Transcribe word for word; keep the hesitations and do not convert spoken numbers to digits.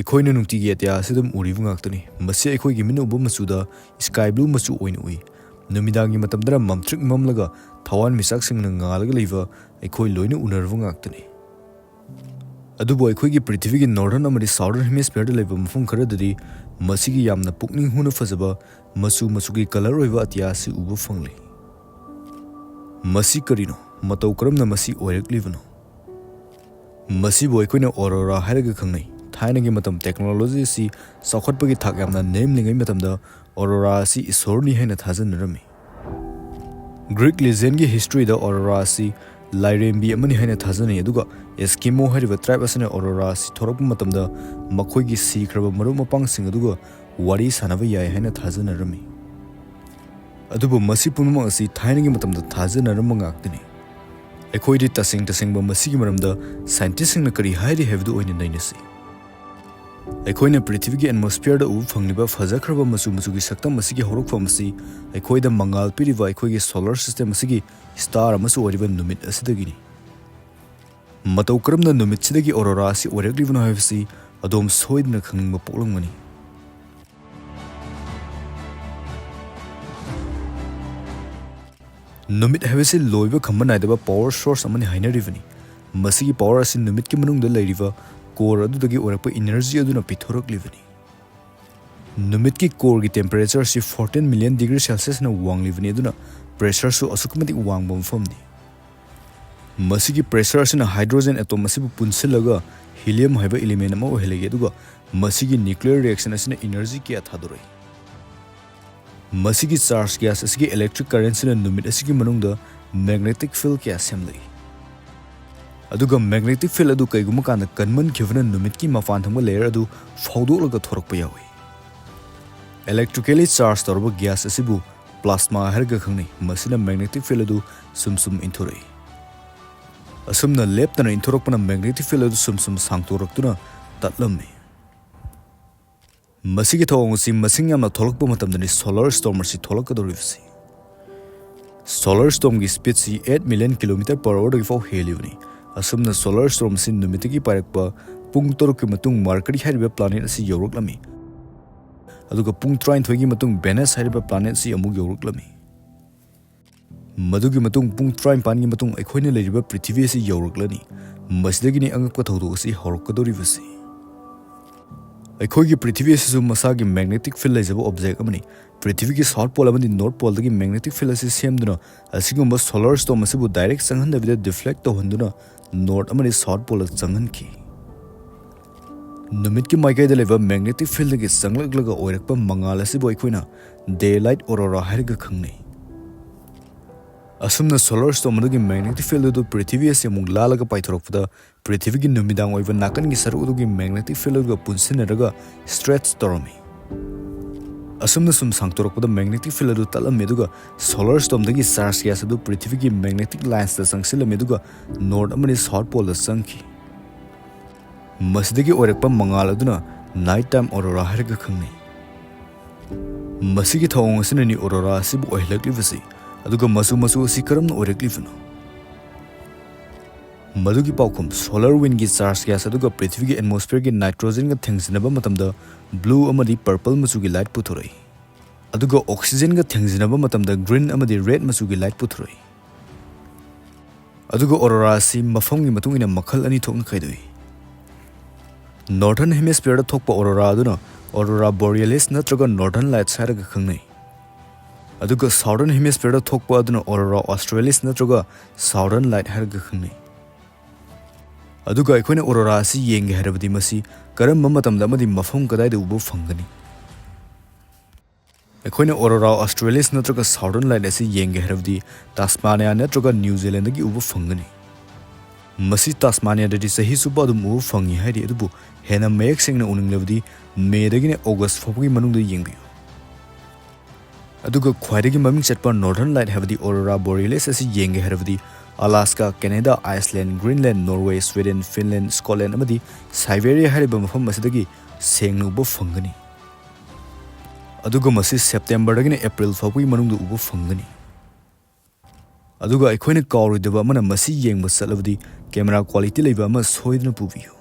ꯑꯩꯈꯣꯏꯅ ꯅꯨꯡꯇꯤꯒꯤ ꯑꯇꯤꯌꯥ ꯑꯁꯤꯗ ꯑꯗꯨꯝ ꯎꯔꯤꯕ ꯉꯥꯛꯇꯅꯤ꯫ ꯃꯁꯤ ꯑꯩꯈꯣꯏꯒꯤ ꯃꯤꯠꯅ ꯎꯕ ꯃꯆꯨꯗ sky blue ꯃꯆꯨ ꯑꯣꯏꯅ ꯎꯏ꯫ ꯅꯨꯃꯤꯗꯥꯡꯒꯤ ꯃꯇꯝꯗꯅ ꯃꯝꯇ꯭ꯔꯤꯛ ꯃꯝꯂꯒ ꯊꯋꯥꯟꯃꯤꯆꯥꯛꯁꯤꯡꯅ ꯉꯥꯜꯂꯒ ꯂꯩꯕ ꯑꯩꯈꯣꯏ ꯂꯣꯏꯅ ꯎꯅꯔꯕ ꯉꯥꯛꯇꯅꯤ꯫ ꯑꯗꯨꯕꯨ ꯑꯩꯈꯣꯏꯒꯤ ꯄ꯭ꯔꯤꯊꯤꯕꯤꯒꯤ northern ꯑꯃꯗꯤ southern hemisphereꯗ ꯂꯩꯕ ꯃꯐꯝ ꯈꯔꯗꯗꯤ ꯃꯁꯤꯒꯤ ꯌꯥꯝꯅ ꯄꯨꯛꯅꯤꯡ ꯍꯨꯅ ꯐꯖꯕ ꯃꯆꯨ ꯃꯆꯨꯒꯤ colour ꯑꯣꯏꯕ ꯑꯇꯤꯌꯥ ꯑꯁꯤ ꯎꯕ ꯐꯪꯂꯤ꯫ ꯃꯁꯤ ꯀꯔꯤꯅꯣ? ꯃꯇꯧ ꯀꯔꯝꯅ ꯃꯁꯤ ꯑꯣꯏꯔꯛꯂꯤꯕꯅꯣ? ꯃꯁꯤꯕꯨ ꯑꯩꯈꯣꯏꯅ aurora ꯍꯥꯏꯔꯒ ꯈꯪꯅꯩ꯫ ꯊꯥꯏꯅꯒꯤ ꯃꯇꯝ technology ꯑꯁꯤ ꯆꯥꯎꯈꯠꯄꯒꯤ ꯊꯥꯛ ꯌꯥꯝꯅ ꯅꯦꯝꯂꯤꯉꯩ ꯃꯇꯝꯗ aurora ꯑꯁꯤ ꯏꯁꯣꯔꯅꯤ ꯍꯥꯏꯅ ꯊꯥꯖꯅꯔꯝꯃꯤ꯫ Greek legendꯒꯤ historyꯗ aurora ꯑꯁꯤ ꯂꯥꯏꯔꯦꯝꯕꯤ ꯑꯃꯅꯤ ꯍꯥꯏꯅ ꯊꯥꯖꯅꯩ, ꯑꯗꯨꯒ Eskimo ꯍꯥꯏꯔꯤꯕ tribe ꯑꯁꯤꯅ aurora ꯑꯁꯤ ꯊꯣꯔꯛꯄ ꯃꯇꯝꯗ ꯃꯈꯣꯏꯒꯤ ꯁꯤꯈ꯭ꯔꯕ ꯃꯔꯨꯞ ꯃꯄꯥꯡꯁꯤꯡ ꯑꯗꯨꯒ ꯋꯥꯔꯤ ꯁꯥꯟꯅꯕ ꯌꯥꯏ ꯍꯥꯏꯅ ꯊꯥꯖꯅꯔꯝꯃꯤ꯫ ꯑꯗꯨꯕꯨ ꯃꯁꯤ ꯄꯨꯝꯅꯃꯛ ꯑꯁꯤ ꯊꯥꯏꯅꯒꯤ ꯃꯇꯝꯗ ꯊꯥꯖꯅꯔꯝꯕ ꯉꯥꯛꯇꯅꯤ꯫ ꯑꯩꯈꯣꯏꯗꯤ ꯇꯁꯦꯡ ꯇꯁꯦꯡꯕ ꯃꯁꯤꯒꯤ ꯃꯔꯝꯗ scientistꯁꯤꯡꯅ ꯀꯔꯤ ꯍꯥꯏꯔꯤ ꯍꯥꯏꯕꯗꯨ ꯑꯣꯏꯅ ꯅꯩꯅꯁꯤ꯫ ꯑꯩꯈꯣꯏꯅ ꯄ꯭ꯔꯤꯊꯤꯕꯤꯒꯤ atmosphereꯗ ꯎꯕ ꯐꯪꯂꯤꯕ ꯐꯖꯈ꯭ꯔꯕ ꯃꯆꯨ ꯃꯆꯨꯒꯤ ꯁꯛꯇꯝ ꯑꯁꯤꯒꯤ ꯍꯧꯔꯛꯐꯝ ꯑꯁꯤ ꯑꯩꯈꯣꯏꯗ ꯃꯉꯥꯜ ꯄꯤꯔꯤꯕ ꯑꯩꯈꯣꯏꯒꯤ solar system ꯑꯁꯤꯒꯤ star ꯑꯃꯁꯨ ꯑꯣꯏꯔꯤꯕ ꯅꯨꯃꯤꯠ ꯑꯁꯤꯗꯒꯤꯅꯤ꯫ ꯃꯇꯧ ꯀꯔꯝꯅ ꯅꯨꯃꯤꯠꯁꯤꯗꯒꯤ aurora ꯑꯁꯤ ꯑꯣꯏꯔꯛꯂꯤꯕꯅꯣ ꯍꯥꯏꯕꯁꯤ ꯑꯗꯣꯝ ꯁꯣꯏꯗꯅ ꯈꯪꯅꯤꯡꯕ ꯄꯣꯛꯂꯝꯒꯅꯤ꯫ ꯅꯨꯃꯤꯠ ꯍꯥꯏꯕꯁꯤ ꯂꯣꯏꯕ ꯈꯝꯕ ꯅꯥꯏꯗꯕ power source ꯑꯃꯅꯤ ꯍꯥꯏꯅꯔꯤꯕꯅꯤ꯫ ꯃꯁꯤꯒꯤ power ꯑꯁꯤ ꯅꯨꯃꯤꯠꯀꯤ ꯃꯅꯨꯡꯗ ꯂꯩꯔꯤꯕ core ꯑꯗꯨꯗꯒꯤ ꯑꯣꯏꯔꯛꯄ energy ꯑꯗꯨꯅ ꯄꯤꯊꯣꯔꯛꯂꯤꯕꯅꯤ꯫ ꯅꯨꯃꯤꯠꯀꯤ coreꯒꯤ temperatureꯁꯤ fourteen million degree Celsiusꯅ ꯋꯥꯡꯂꯤꯕꯅꯤ, ꯑꯗꯨꯅ pressureꯁꯨ ꯑꯁꯨꯛꯀꯤ ꯃꯇꯤꯛ ꯋꯥꯡꯕ ꯃꯐꯝꯅꯤ꯫ ꯃꯁꯤꯒꯤ pressure ꯑꯁꯤꯅ hydrogen atom ꯑꯁꯤꯕꯨ ꯄꯨꯟꯁꯤꯜꯂꯒ helium ꯍꯥꯏꯕ element ꯑꯃ ꯑꯣꯏꯍꯜꯂꯛꯏ, ꯑꯗꯨꯒ ꯃꯁꯤꯒꯤ nuclear reaction ꯑꯁꯤꯅ energy ꯀꯌꯥ ꯊꯥꯗꯣꯔꯛꯏ꯫ ꯃꯁꯤꯒꯤ charge gas ꯑꯁꯤꯒꯤ electric currentꯁꯤꯅ ꯅꯨꯃꯤꯠ ꯑꯁꯤꯒꯤ ꯃꯅꯨꯡꯗ magnetic field ꯀꯌꯥ ꯁꯦꯝꯂꯛꯏ꯫ ꯑꯗꯨꯒ magnetic field ꯑꯗꯨ ꯀꯩꯒꯨꯝꯕ ꯀꯥꯟꯗ ꯀꯟꯃꯟꯈꯤꯕꯅ ꯅꯨꯃꯤꯠꯀꯤ ꯃꯄꯥꯟ ꯊꯪꯕ layer ꯑꯗꯨ ꯐꯥꯎꯗꯣꯛꯂꯒ ꯊꯣꯔꯛꯄ ꯌꯥꯎꯏ꯫ Electrically charge ꯇꯧꯔꯕ gas ꯑꯁꯤꯕꯨ plasma ꯍꯥꯏꯔꯒ ꯈꯪꯅꯩ꯫ ꯃꯁꯤꯅ magnetic field ꯑꯗꯨ ꯁꯨꯝ ꯁꯨꯝ ꯏꯟꯊꯣꯔꯛꯏ꯫ ꯑꯁꯨꯝꯅ ꯂꯦꯞꯇꯅ ꯏꯟꯊꯣꯔꯛꯄꯅ magnetic field ꯑꯗꯨ ꯁꯨꯝ ꯁꯨꯝ ꯁꯥꯡꯇꯣꯔꯛꯇꯨꯅ ꯇꯠꯂꯝꯃꯤ꯫ ꯃꯁꯤꯒꯤ ꯊꯧꯑꯣꯡ ꯑꯁꯤ ꯃꯁꯤꯡ ꯌꯥꯝꯅ ꯊꯣꯛꯂꯛꯄ ꯃꯇꯝꯗꯅꯤ solar storm ꯑꯁꯤ ꯊꯣꯛꯂꯛꯀꯗꯧꯔꯤꯕꯁꯤ꯫ Solar stormꯒꯤ speedꯁꯤ eight million kilometer per hourꯗꯒꯤ ꯐꯥꯎ ꯍꯦꯜꯂꯤꯕꯅꯤ꯫ ꯑꯁꯨꯝꯅ solar storm ꯑꯁꯤ ꯅꯨꯃꯤꯠꯇꯒꯤ ꯄꯥꯏꯔꯛꯄ ꯄꯨꯡ ꯇꯔꯨꯛꯀꯤ ꯃꯇꯨꯡ ꯃꯥꯔꯀꯔꯤ ꯍꯥꯏꯔꯤꯕ ꯄ꯭ꯂꯥꯅꯦꯠ ꯑꯁꯤ ꯌꯧꯔꯛꯂꯝꯃꯤ꯫ ꯑꯗꯨꯒ ꯄꯨꯡ ꯇꯔꯥꯅꯤꯊꯣꯏꯒꯤ ꯃꯇꯨꯡ ꯚꯦꯅꯁ ꯍꯥꯏꯔꯤꯕ ꯄ꯭ꯂꯥꯅꯦꯠ ꯑꯁꯤ ꯑꯃꯨꯛ ꯌꯧꯔꯛꯂꯝꯃꯤ꯫ ꯃꯗꯨꯒꯤ ꯃꯇꯨꯡ ꯄꯨꯡ ꯇꯔꯥꯅꯤꯄꯥꯟꯒꯤ ꯃꯇꯨꯡ ꯑꯩꯈꯣꯏꯅ ꯂꯩꯔꯤꯕ ꯄ꯭ꯔꯤꯊꯤꯕꯤ ꯑꯁꯤ ꯌꯧꯔꯛꯂꯅꯤ꯫ ꯃꯁꯤꯗꯒꯤꯅꯤ ꯑꯉꯛꯄ ꯊꯧꯗꯣꯛ ꯑꯁꯤ ꯍꯧꯔꯛꯀꯗꯧꯔꯤꯕꯁꯤ꯫ ꯑꯩꯈꯣꯏꯒꯤ ꯄ꯭ꯔꯤꯊꯤꯕꯤ ꯑꯁꯤꯁꯨ ꯃꯁꯥꯒꯤ magnetic field ꯂꯩꯖꯕ ꯑꯣꯕꯖꯦꯛ ꯑꯃꯅꯤ꯫ ꯄ꯭ꯔꯤꯊꯤꯕꯤꯒꯤ ꯁꯥꯎꯠ ꯄꯣꯜ ꯑꯃꯗꯤ ꯅꯣꯔꯠ ꯄꯣꯜꯗꯒꯤ magnetic field ꯑꯁꯤ ꯁꯦꯝꯗꯨꯅ ꯑꯁꯤꯒꯨꯝꯕ solar storm ꯑꯁꯤꯕꯨ direct ꯆꯪꯍꯟꯗꯕꯤꯗ deflect ꯇꯧꯍꯟꯗꯨꯅ ꯅꯣꯔꯠ ꯑꯃꯗꯤ ꯁꯥꯎꯠ ꯄꯣꯜꯗ ꯆꯪꯍꯟꯈꯤ꯫ ꯅꯨꯃꯤꯠꯀꯤ ꯃꯥꯏꯀꯩꯗ ꯂꯩꯕ magnetic fieldꯗꯒꯤ ꯆꯪꯂꯛꯂꯒ ꯑꯣꯏꯔꯛꯄ ꯃꯉꯥꯜ ꯑꯁꯤꯕꯨ ꯑꯩꯈꯣꯏꯅ daylight aurora ꯍꯥꯏꯔꯒ ꯈꯪꯅꯩ꯫ ꯑꯁꯨꯝꯅ solar storm ꯑꯗꯨꯒꯤ magnetic field ꯑꯗꯨ ꯄ꯭ꯔꯤꯊꯤꯕꯤ ꯑꯁꯤ ꯑꯃꯨꯛ ꯂꯥꯜꯂꯒ ꯄꯥꯏꯊꯣꯔꯛꯄꯗ ꯄ꯭ꯔꯤꯊꯤꯕꯤꯒꯤ ꯅꯨꯃꯤꯗꯥꯡ ꯑꯣꯏꯕ ꯅꯥꯀꯟꯒꯤ ꯁꯔꯨꯛ ꯑꯗꯨꯒꯤ magnetic field ꯑꯗꯨꯒ ꯄꯨꯟꯁꯤꯟꯅꯔꯒ stretch ꯇꯧꯔꯝꯃꯤ꯫ ꯑꯁꯨꯝꯅ ꯁꯨꯝ ꯁꯥꯡꯇꯣꯔꯛꯄꯗ magnetic field ꯑꯗꯨ ꯇꯠꯂꯝꯃꯤ, ꯑꯗꯨꯒ solar stormꯗꯒꯤ charge gas ꯑꯗꯨ ꯄ꯭ꯔꯤꯊꯤꯕꯤꯒꯤ magnetic linesꯇ ꯆꯪꯁꯤꯜꯂꯝꯃꯤ, ꯑꯗꯨꯒ ꯅꯣꯔꯠ ꯑꯃꯗꯤ ꯁꯥꯎꯠ ꯄꯣꯜꯗ ꯆꯪꯈꯤ꯫ ꯃꯁꯤꯗꯒꯤ ꯑꯣꯏꯔꯛꯄ ꯃꯉꯥꯜ ꯑꯗꯨꯅ night time aurora ꯍꯥꯏꯔꯒ ꯈꯪꯅꯩ꯫ ꯃꯁꯤꯒꯤ ꯊꯧꯑꯣꯡ ꯑꯁꯤꯅꯅꯤ aurora ꯑꯁꯤꯕꯨ ꯑꯣꯏꯍꯜꯂꯛꯂꯤꯕꯁꯤ꯫ ꯑꯗꯨꯒ ꯃꯆꯨ ꯃꯆꯨ ꯑꯁꯤ ꯀꯔꯝꯅ ꯑꯣꯏꯔꯛꯂꯤꯕꯅꯣ? ꯃꯗꯨꯒꯤ ꯄꯥꯎꯈꯨꯝ, solar windꯒꯤ charge gas ꯑꯗꯨꯒ ꯄ꯭ꯔꯤꯊꯤꯕꯤꯒꯤ atmosphereꯒꯤ nitrogenꯒ ꯊꯦꯡꯖꯤꯟꯅꯕ ꯃꯇꯝꯗ blue ꯑꯃꯗꯤ purple ꯃꯆꯨꯒꯤ light ꯄꯨꯊꯣꯔꯛꯏ꯫ ꯑꯗꯨꯒ oxygenꯒ ꯊꯦꯡꯖꯤꯟꯅꯕ ꯃꯇꯝꯗ green ꯑꯃꯗꯤ red ꯃꯆꯨꯒꯤ light ꯄꯨꯊꯣꯔꯛꯏ꯫ ꯑꯗꯨꯒ aurora ꯑꯁꯤ ꯃꯐꯝꯒꯤ ꯃꯇꯨꯡ ꯏꯟꯅ ꯃꯈꯜ ꯑꯅꯤ ꯊꯣꯛꯅ ꯈꯥꯏꯗꯣꯛꯏ꯫ Northern hemisphereꯗ ꯊꯣꯛꯄ aurora ꯑꯗꯨꯅ aurora borealis ꯅꯠꯇ꯭ꯔꯒ northern lights ꯍꯥꯏꯔꯒ ꯈꯪꯅꯩ꯫ ꯑꯗꯨꯒ southern hemisphereꯗ ꯊꯣꯛꯄ ꯑꯗꯨꯅ aurora australis ꯅꯠꯇ꯭ꯔꯒ southern light ꯍꯥꯏꯔꯒ ꯈꯪꯅꯩ꯫ ꯑꯗꯨꯒ ꯑꯩꯈꯣꯏꯅ aurora ꯑꯁꯤ ꯌꯦꯡꯒꯦ ꯍꯥꯏꯔꯕꯗꯤ ꯃꯁꯤ ꯀꯔꯝꯕ ꯃꯇꯝꯗ ꯑꯃꯗꯤ ꯃꯐꯝ ꯀꯗꯥꯏꯗ ꯎꯕ ꯐꯪꯒꯅꯤ? ꯑꯩꯈꯣꯏꯅ aurora australis ꯅꯠꯇ꯭ꯔꯒ southern light ꯑꯁꯤ ꯌꯦꯡꯒꯦ ꯍꯥꯏꯔꯕꯗꯤ ꯇꯥꯁꯃꯥꯅꯤꯌꯥ ꯅꯠꯇ꯭ꯔꯒ ꯅ꯭ꯌꯨ ꯖꯤꯂꯦꯟꯗꯒꯤ ꯎꯕ ꯐꯪꯒꯅꯤ꯫ ꯃꯁꯤ ꯇꯥꯁꯃꯥꯅꯤꯌꯥꯗꯗꯤ ꯆꯍꯤ ꯆꯨꯞꯄ ꯑꯗꯨꯝ ꯎꯕ ꯐꯪꯉꯤ ꯍꯥꯏꯔꯤ, ꯑꯗꯨꯕꯨ ꯍꯦꯟꯅ ꯃꯌꯦꯛ ꯁꯦꯡꯅ ꯎꯅꯤꯡꯂꯕꯗꯤ ꯃꯦꯗꯒꯤꯅ ꯑꯣꯒꯁ ꯐꯥꯎꯕꯒꯤ ꯃꯅꯨꯡꯗ ꯌꯦꯡꯕꯤꯌꯨ꯫ ꯑꯗꯨꯒ ꯈ꯭ꯋꯥꯏꯗꯒꯤ ꯃꯃꯤꯡ ꯆꯠꯄ northern light ꯍꯥꯏꯕꯗꯤ aurora borealis ꯑꯁꯤ ꯌꯦꯡꯒꯦ ꯍꯥꯏꯔꯕꯗꯤ Alaska, Canada, Iceland, Greenland, Norway, Sweden, Finland, Scotland ꯑꯃꯗꯤ ꯁꯥꯏꯕꯦꯔꯤꯌꯥ ꯍꯥꯏꯔꯤꯕ ꯃꯐꯝ ꯑꯁꯤꯗꯒꯤ ꯁꯦꯡꯅ ꯎꯕ ꯐꯪꯒꯅꯤ꯫ ꯑꯗꯨꯒ ꯃꯁꯤ ꯁꯦꯞꯇꯦꯝꯕꯔꯗꯒꯤꯅ ꯑꯦꯄ꯭ꯔꯤꯜ ꯐꯥꯎꯕꯒꯤ ꯃꯅꯨꯡꯗ ꯎꯕ ꯐꯪꯒꯅꯤ꯫ ꯑꯗꯨꯒ ꯑꯩꯈꯣꯏꯅ ꯀꯥꯎꯔꯣꯏꯗꯕ ꯑꯃꯅ, ꯃꯁꯤ ꯌꯦꯡꯕ ꯆꯠꯂꯕꯗꯤ camera quality ꯂꯩꯕ ꯑꯃ ꯁꯣꯏꯗꯅ ꯄꯨꯕꯤꯌꯨ꯫